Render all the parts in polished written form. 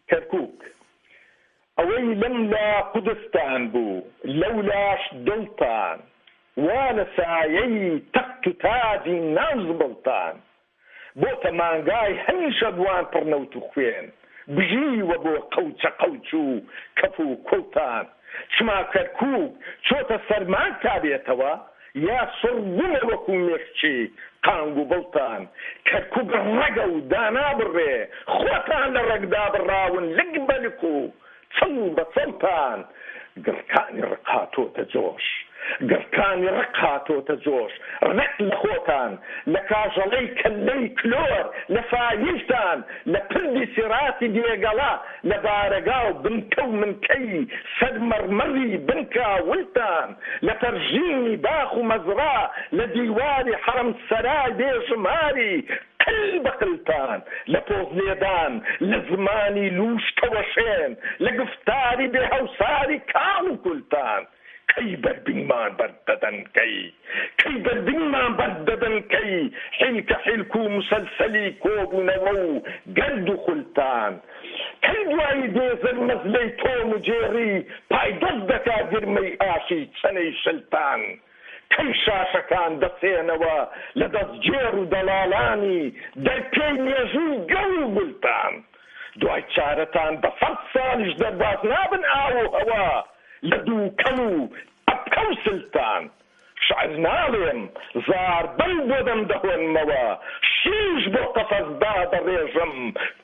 کەرکوک. ئەوەی لەم لا قودستان بوو لەولاش دڵتان وا لە سایەی تەخت و تاجی ناو زبڵتان بۆتە مانگای هەمیشە بوان پڕ نەوت و خوێن بژیوە بۆ قەوچە قەوچ و کەف و کوڵتان چما کەرکوک چۆتە سەرمانگ تا بێتەوە یا سڕ بوونە وەکو مێشکی قانگ و بڵتان کەرکوک ڕەگە و دانابڕێ خۆتان لە ڕەگ دابڕاون لک بە لک و چڵ بە چڵتان گڕکانی ڕق هاتۆتە جۆش گڕکانی ڕق هاتۆتە جۆش ڕق لە خۆتان لە کاژەڵەی کەللەی کلۆر لە فایلتان لە پردی سیڕاتی دێگەڵە لە بارەگا و بنکە و منکەی سەر مەڕمەڕی بن کاولتان لە پەرژینی باخ و مەزرا لە دیواری حەڕەم سەرای بێ ژماری قل بە قلتان لە پۆز لێدان لە زمانی لووش کەوەشێن لە گفتاری بێ هەوساری کاڵ و کولتان کەی بەربینگمان بەر دەدەن کەی کەی بەربینگمان بەر دەدەن کەی حیلکە حیلک و موسەلسەلی کۆبوونەوە و گەرد و خولتان کەی دوایی دێ زرمەزلەی تۆم و جێڕی پای دەست دەکا گرمەی ئاشی چەنەی شلتان کەی شاشەکان دەسێنەوە لە دەست گێڕ و دەڵاڵانی دەرپێی مێژووی گەو و گولتان دوای چارەتان بە سەد ساڵیش دەرباز نابن ئاو و هەوا لە دووکەڵ و تەپکە و سلتان شعر ناڵێم زار بەم بۆ دەم دەهۆنمەوە شیش بۆ قەفەس دادەڕێژم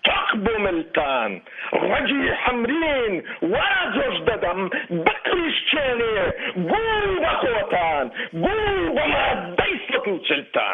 تۆق بۆ ملتان ڕەگی حەمرین وا جۆش دەدەم بقریشکێنێ گوو بە خۆتان گوو بە ماددەی سەتوچلتان.